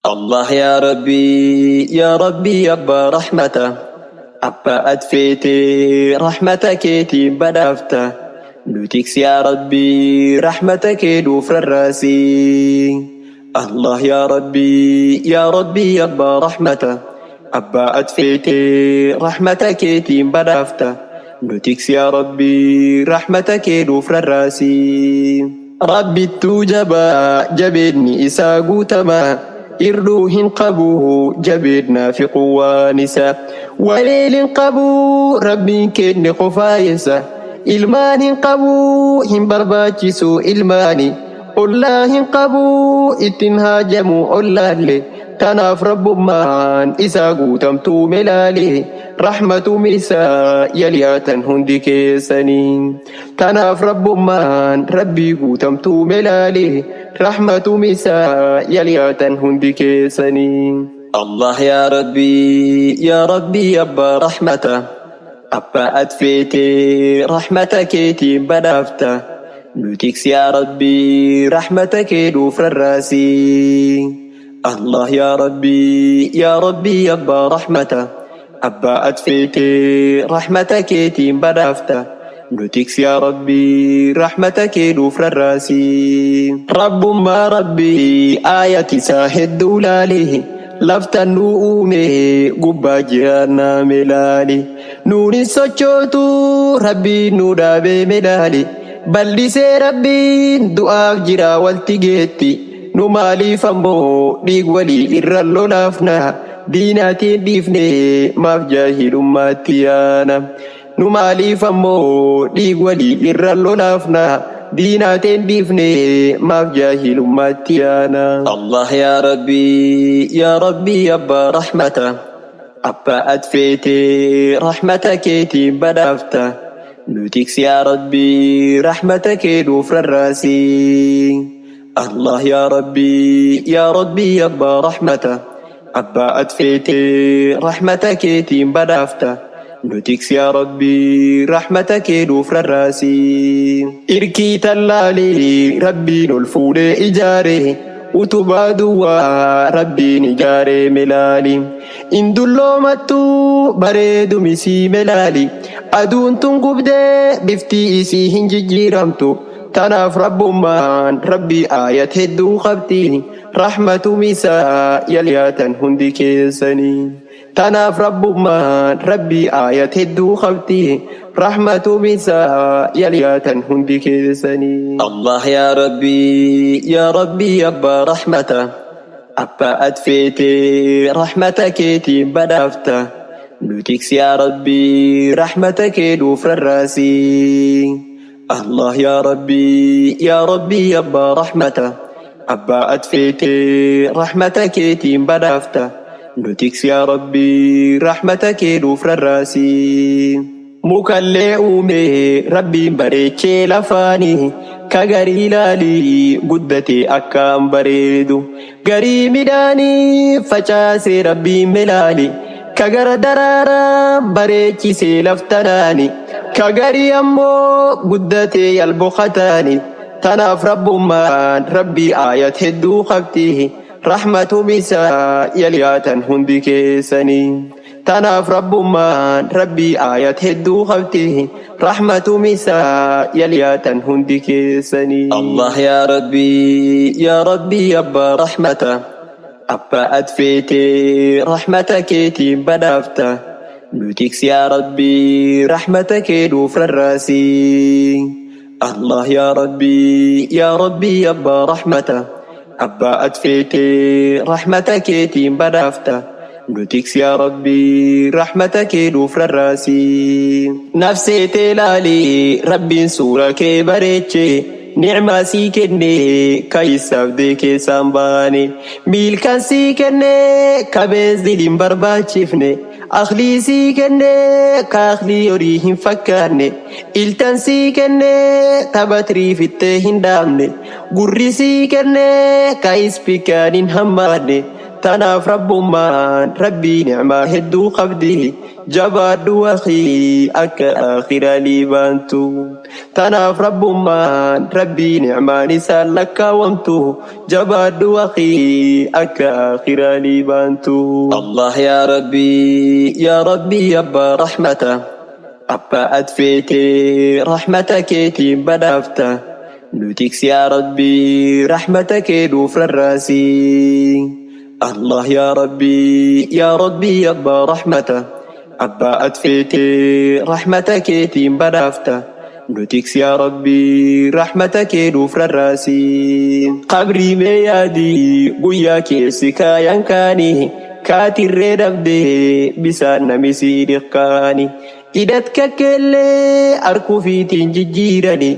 Allah yaa Rabbii yaa Rabbii abbaa rahmata abbaa atfeetee rahmata keetiin badhaafta nu tiksi yaa Rabbii rahmata kee nuuf rarraasi. Allah yaa Rabbii yaa Rabbii abbaa rahmata abbaa atfeetee rahmata keetiin badhaafta nu tiksi yaa Rabbii rahmata kee nuuf rarraasi. Rabbittuu jabaa jabeenni isaa guutamaa irduu hin qabu jabeennaa fi quwwaan isaa waliin hin qabu rabbiin kenne qofaayessa ilmaan hin qabu hin barbaachisu ilmaani ollaa hin qabu ittiin haajamu ollaalle tanaaf rabbummaan isaa guutamtuu melaale rahmatum isaa yaliyaatan hundi keessanii tanaaf rabbummaan rabbii guutamtuu melaale rahmatum isaa yaliyaatan hundi keessanii. Allah yaa Rabbii yaa Rabbii abbaa rahmata abbaa atfeetee rahmata keetiin badhaafta nu tiksi yaa Rabbii rahmata kee nuuf rarraasi. Allah yaa Rabbii yaa Rabbii abbaa rahmata abbaa atfeetee rahmata keetiin badhaafta nu tiksi yaa Rabbii rahmata kee nuuf rarraasi. Rabbummaa Rabbii aayat isaa hedduu laali laftan nu uume gubbaa jiraannaa melaali nuuni sochootu rabbiin nu dhaabee melaali bal'isee rabbiin du'aaf jira walti geetti nu maaliif ammoo dhiig walii irra lolaafna diinaatiin dhiifne maaf jaahilummaatti yaana nu maaliif ammoo dhiig walii irra lolaafna diinaatiin dhiifne maaf jaahilummaatti yaana. Allah yaa Rabbii yaa Rabbii abbaa rahmata abbaa atfeetee rahmata keetiin badhaafta nu tiksi yaa Rabbii rahmata kee nuuf rarraasi. Allah yaa Rabbii yaa Rabbii abbaa rahmata abbaa atfeetee rahmata keetiin badhaafta nu tiksi yaa Rabbii rahmata kee nuuf rarraasi. Irkii tallaalee rabbiin ol fuudhee ijaare utubaa duwwaa rabbiin ijaaree melaali. Indulloomattuu bareedumisii melaali. Aduun tun gubdee biftii isii hin jijjiiramtu. Tanaaf rabbummaan rabbii aayat hedduu qabdi. Rahmatum isaa yaliyaatan hundi keessanii. Tanaaf rabbummaan rabbii aayat hedduu qabdi. Rahmatum isaa yaliyaatan hundi keessanii. Allah yaa Rabbii yaa Rabbii abbaa rahmata abbaa atfeetee rahmata keetiin badhaafta nu tiksi yaa Rabbii rahmata kee nuuf rarraasi. Allah yaa Rabbii yaa Rabbii abbaa rahmata abbaa atfeetee rahmata keetiin badhaafta nu tiksi yaa Rabbii rahmata kee nuuf rarraasi. Mukallee uume rabbiin bareechee lafaani ka garii laalii guddatee akkaan bareedu garii midhaanii facaasee rabbiin melaali ka gara daraaraa bareechisee laftanaani ka garii ammoo guddatee yalboqataani tanaaf rabbummaan rabbii aayat hedduu qabdi rahmatum isaa yaliyaatan hundi keessanii. Tanaaf rabbummaan rabbii aayat hedduu qabdi rahmatum isaa yaliyaatan hundi keessanii. Allah yaa Rabbii yaa Rabbii abbaa rahmata abbaa atfeetee rahmata keetiin badhaafta nu tiksi yaa Rabbii rahmata kee nuuf rarraasi. Allah yaa Rabbii yaa Rabbii abbaa rahmata abbaa atfeetee rahmata keetiin badhaafta nu tiksi yaa Rabbii rahmata kee nuuf rarraasi. Nafseetee laalii rabbiin suura kee bareeche nicmaa sii kenne ka isaaf keessaan baane miilkan sii kenne kabees diliin barbaachifne akhlii sii kenne ka akhlii horii hin fakkaanne iltan sii kenne tabatrii fittee hin dhaabne gurri sii kenne ka ispikaan hin hammaanne tanaaf rabbummaan rabbii nicmaa hedduu qabdi. Jabaadhu akhii akka akhiraa liibaantu. Tanaaf rabbummaan rabbii nicmaan isaan lakkaawamtu. Jabaadhu akhii akka akhiraa liibaantu. Allah yaa Rabbii yaa Rabbii abbaa rahmata. Abbaa ati feetee rahmata keetiin badhaafta. Nu tiksi yaa Rabbii rahmata kee nuuf rarraasi. Allah yaa Rabbii yaa Rabbii abbaa rahmata. Abbaa ati feetee rahmata keetiin badhaafta. Nu tiksi yaa Rabbii rahmata kee nuuf rarraasi. Qabrii mee yaadii guyyaa keessi kaayan kaani. Kaatirree dhabdee bisaan nami sii dhiqqaani. Hidhat kakkeellee harkuufiitiin jijjiirani.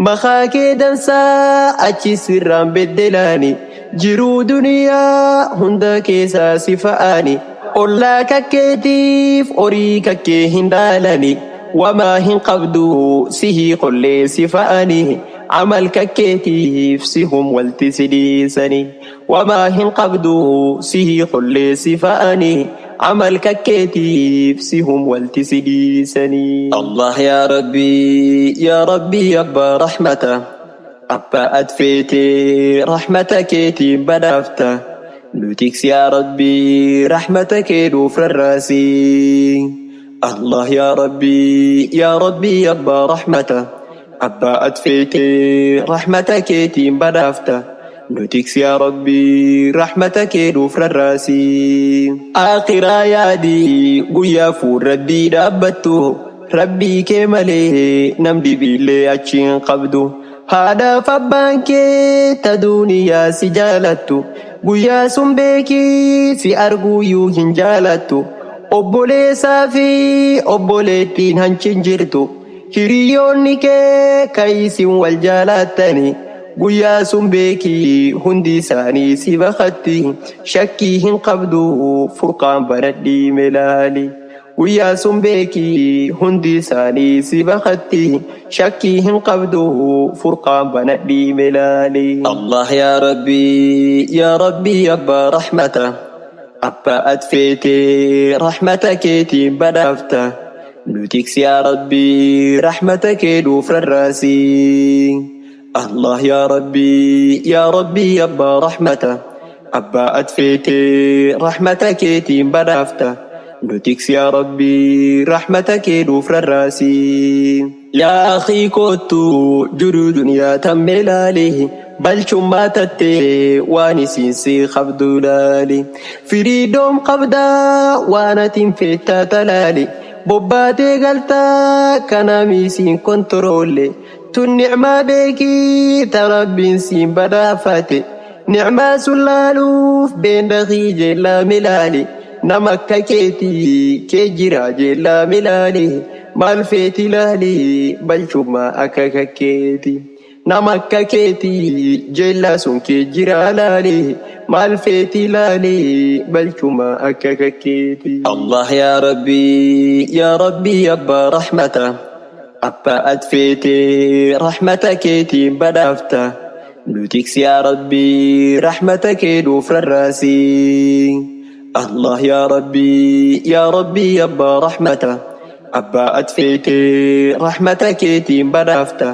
Makaa kee dansaa achi sirraan beddelaani. Jiruu duniyaa hunda keessaa si fa'aani. Ollaa kakkeetiif horii kakkee hin dhaalani. Wamaa hin qabdu sihii qollee si fa'aani. Amal kakkeetiif sihum walti si dhiisani. Wamaa hin qabdu sihii qollee si fa'aani. Amal kakkeetiif sihum walti si dhiisani. Allah yaa Rabbii yaa Rabbii abbaa rahmata. Abbaa ati feetee rahmata keetiin badhaafta. Nu tiksi yaa Rabbii rahmata kee nuuf rarraasi. Allah yaa Rabbii yaa Rabbii abbaa rahmata. Abbaa ati feetee rahmata keetiin badhaafta. Nu tiksi yaa Rabbii rahmata kee nuuf rarraasi. Akhiraa yaadii guyyaa fuul Rabbii dhaabbattu. Rabbii kee malee nam dhibiillee achi hin qabdu. Haadhaaf abbaan kee ta duniyaa si jaalattu. Guyyaa sun beekii si arguuyyuu hin jaalattu. Obboleessaa fi obboleettiin hanchin jirtu. Hiriyoonni kee kan isin wal jaalattani. Guyyaa sun beekii hundi isaanii si baqatti. Shakkii hin qabdu furqaan banadhii melaali. Guyyaa sun beekii hundi isaanii si baqatti. Shakkii hin qabdu furqaan banadhii melaali. Allah yaa Rabbii yaa Rabbii abbaa rahmata. Abbaa ati feetee rahmata keetiin badhaafta. Nu tiksi yaa Rabbii rahmata kee nuuf rarraasi. Allah yaa Rabbii yaa Rabbii abbaa rahmata. Abbaa ati feetee rahmata keetiin badhaafta. Nu tiksi yaa Rabbii rahmata kee nuuf rarraasi. Yaa akhii koottu jiruu duniyaa tan melaali. Balchummaa tattee waan isiin si qabdu laali. Firiidoom qabdaa waan atiin feettaa talaali. Bobbaatee galtaa kanaam isiin kontoroolle. Tun nicmaa beekii ta Rabbiin siin badhaafate. Nicmaa sun laaluuf beendakii jeellaa milaali. Nama akka keetii kee jira jeellaa milaali. Maal feeti laali balchummaa akka kakkeeti. Nama akka keetii jeellaa sun kee jira laali. Maal feeti laali balchummaa akka kakkeeti. Allah yaa Rabbii yaa Rabbii abbaa rahmata. Abbaa ati feetee rahmata keetiin badhaafta. Nu tiksi yaa Rabbii rahmata kee nuuf rarraasi. Allah yaa Rabbii yaa Rabbii abbaa rahmata. Abbaa ati feetee rahmata keetiin badhaafta.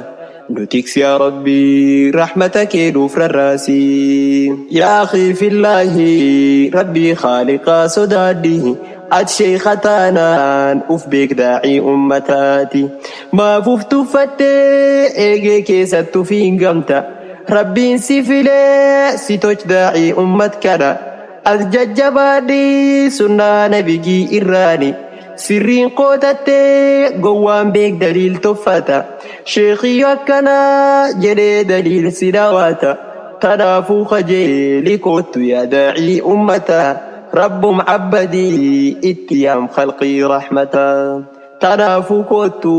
Nu tiksi yaa Rabbii rahmata kee nuuf rarraasi. Yaa akhii fillaahi Rabbii khaaliqaa sodaadhi. Ati sheekha taanaan uf beek daa'ii ummataati. Maaf uf tuffattee eegee keessatti ufiin gamta. Rabbiin si filee si toch daa'ii ummat kana. As jajjabaadhi sunnaa nabigii irraani. Sirriin qootattee gowwaan beek daliil tuffata. Sheekiyyo akkanaa jedhee daliil si daawata. Tanaafuu kajeeli koottu yaa daa'ii ummataa. Rabbum abbadii itti yaam khalqii rahmata. Tanaafuu koottu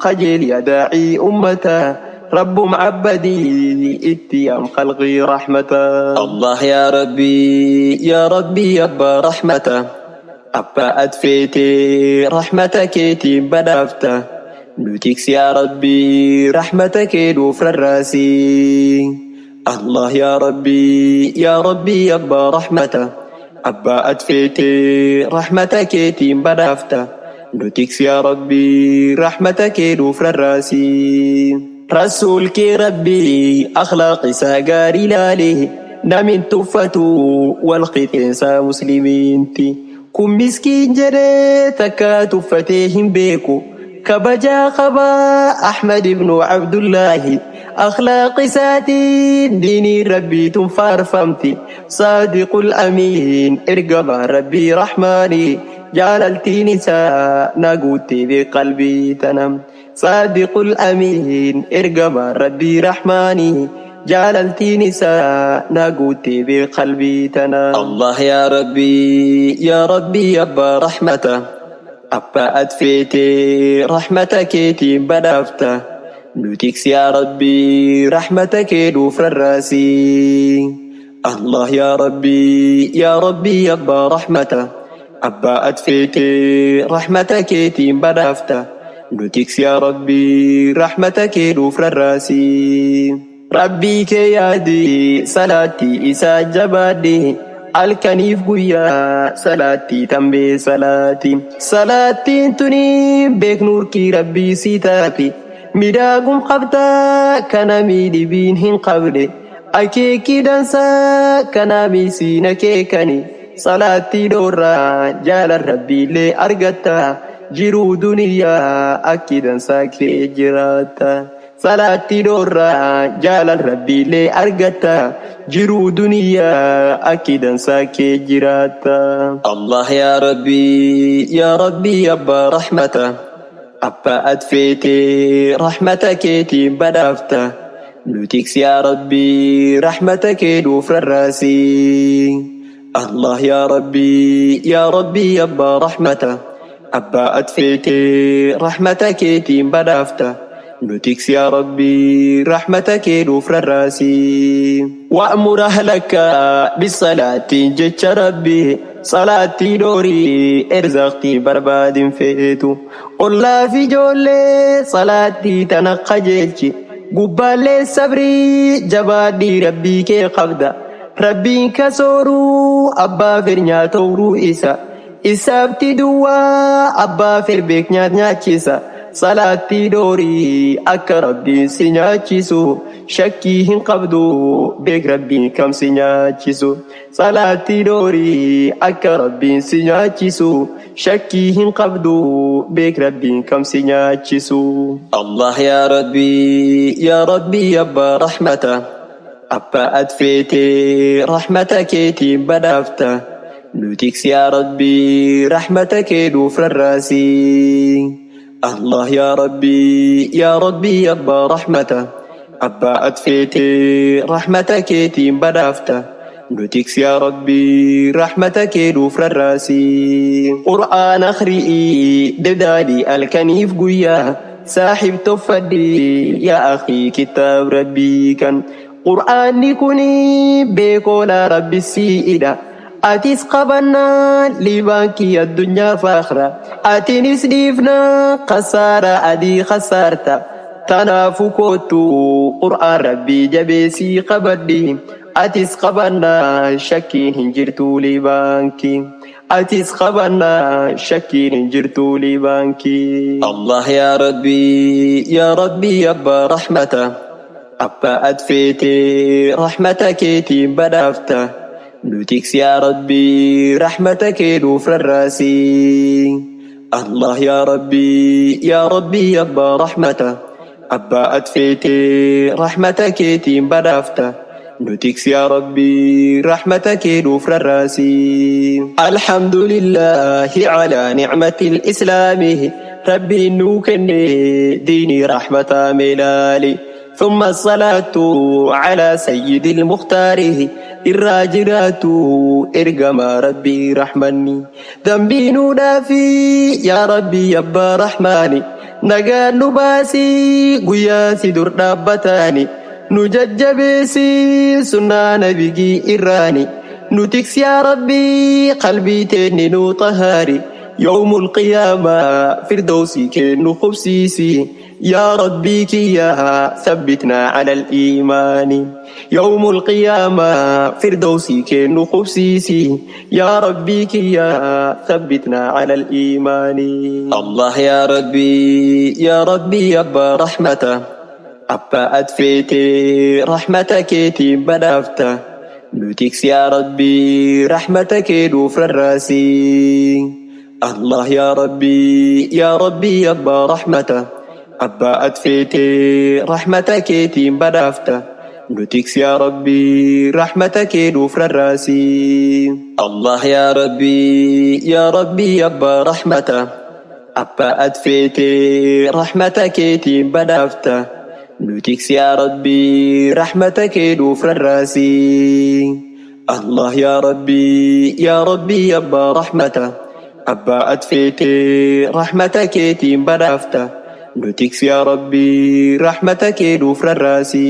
kajeel yaa daa'ii ummataa. Rabbum abbadii itti yaam khalqii rahmata. Allah yaa Rabbii yaa Rabbii abbaa rahmata. Abbaa ati feetee rahmata keetiin badhaafta. Nu tiksi yaa Rabbii rahmata kee nuuf rarraasi. Allah yaa Rabbii yaa Rabbii abbaa rahmata. Abbaa ati feetee rahmata keetiin badhaafta. Nu tiksi yaa Rabbii rahmata kee nuuf rarraasi. Rasuul kee Rabbii akhlaaq isaa gaarii laale namin tuffatu wal qixeensaa muslimiinti. Kun miskiin jedhee takka tuffatee hin beeku. Kabajaa qabaa Ahmad ibnu Abdullaahi. Akhlaaq isaatiin diinii Rabbiitun faarfamti. Saadiqul amiin ergamaa Rabbii Rahmaanii. Jaalaltiin isaa na guuttee bee qalbii tana. Saadiqul amiin ergamaa Rabbii Rahmaanii. Jaalaltiin isaa na guuttee bee qalbii tana. Allah yaa Rabbii yaa Rabbii abbaa rahmata. Abbaa ati feetee rahmata keetiin badhaafta. Nu tiksi yaa Rabbii rahmata kee nuuf rarraasi. Allah yaa Rabbii yaa Rabbii abbaa rahmata. Abbaa ati feetee rahmata keetiin badhaafta. Nu tiksi yaa Rabbii rahmata kee nuuf rarraasi. Rabbii kee yaadi salaattii isaa jabaadhi. Halkaniif guyyaa salaattii tambee salaati. Salaattiin tuni beeknuurkii Rabbii sii taati. Miidhagum qabdaa kana miidhibiin hin qabne. Akeekii dansaa kana miisiin akeekani. Salaattii dhoorraa jaalan Rabbiillee argatta. Jiruu duniyaa akki dansaa kee jiraatta. Salaattii dhoorraa jaalan Rabbiillee argatta. Jiruu duniyaa akki dansaa kee jiraatta. Allah yaa Rabbii yaa Rabbii abbaa rahmata. Abbaa ati feetee rahmata keetiin badhaafta. Nu tiksi yaa Rabbii rahmata kee nuuf rarraasi. Allah yaa Rabbii yaa Rabbii abbaa rahmata. Abbaa ati feetee rahmata keetiin badhaafta. Nu tiksi yaa Rabbii rahmata kee nuuf rarraasi. Wa'mur ahlaka bisalaatiin jecha Rabbii. Salaattii dhoorii erzaaqtii barbaadin feetu. Ollaa fi ijoollee salaattii tana qajeelchi. Gubbaallee sabrii jabaadhii Rabbii kee qabda. Rabbiin ka sooruu abbaa fir nyaatowruu isa. Isaafti duwwaa abbaa fir beek nyaat nyaachisa. Salaattii dhoorii akka Rabbiin si nyaachisu. Shakkii hin qabdu beek Rabbiin kam si nyaachisu. Salaattii dhoorii akka Rabbiin si nyaachisu. Shakkii hin qabdu beek Rabbiin kam si nyaachisu. Allah yaa Rabbii yaa Rabbii abbaa rahmata. Abbaa ati feetee rahmata keetiin badhaafta. Nu tiksi yaa Rabbii rahmata kee nuuf rarraasi. Allah yaa Rabbii yaa Rabbii abbaa rahmata. Abbaa ati feetee rahmata keetiin badhaafta. Nu tiksi yaa Rabbii rahmata kee nuuf rarraasi. Qur'aana akhri'ii dadaalii halkaniif guyyaa. Saaxib toffadhi yaa akhii kitaab Rabbii kan. Qur'aanni kuni beekoolaa Rabbi sii'idha. Atis qabannaa liibaankii addunyaa faakhra. Atinis dhiifnaa khasaara adii khasaarta. Tanaafu koottu Qur'aan Rabbii jabeessii qabadhi. Atis qabannaa shakkiin hin jirtu liibaankii. Atis qabannaa shakkiin hin jirtu liibaankii. Allah yaa Rabbii yaa Rabbii abbaa rahmata. Abbaa ati feetee rahmata keetiin badhaafta. Nu tiksi yaa Rabbii rahmata kee nuuf rarraasi. Allah yaa Rabbii yaa Rabbii abbaa rahmata. Abbaa ati feetee rahmata keetiin badhaafta. Nu tiksi yaa Rabbii rahmata kee nuuf rarraasi. Alhamdulillahi ala ni'matil islaami. Rabbiin nuu kenne diinii rahmataa meelaali. ثم الصلاة على سيد المختار الراجرات إرقما ربي رحمني ذنبي نودافي يا ربي يبا رحماني نقا نباسي قياسي در دابتاني نججبسي سنة نبيجي إراني نتكس يا ربي قلبي تني نطهاري. Yawmul qiyaamaa firdawsii kee nu qubsiisi. Yaa Rabbii kiyya thabbitnaa alal iimaani. Yawmul qiyaamaa firdawsii kee nu qubsiisi. Yaa Rabbii kiyya thabbitnaa alal iimaani. Allah yaa Rabbii yaa Rabbii abbaa rahmata. Abbaa at feete rahmata keetiin badhaafta. Nu tiksi yaa Rabbii rahmata kee nuuf rarraasi. Allah yaa Rabbii yaa Rabbii abbaa rahmata. Abbaa at feete rahmata keetiin badhaafta. Nu tiksi yaa Rabbii rahmata kee nuuf rarraasi. Allah yaa Rabbii yaa Rabbii abbaa rahmata. Abbaa at feete rahmata keetiin badhaafta. Nu tiksi yaa Rabbii rahmata kee nuuf rarraasi. Allah yaa Rabbii yaa Rabbii abbaa rahmata. Abbaa at feete rahmata keetiin badhaafta. Nu tiksi yaa Rabbii rahmata kee nuuf rarraasi.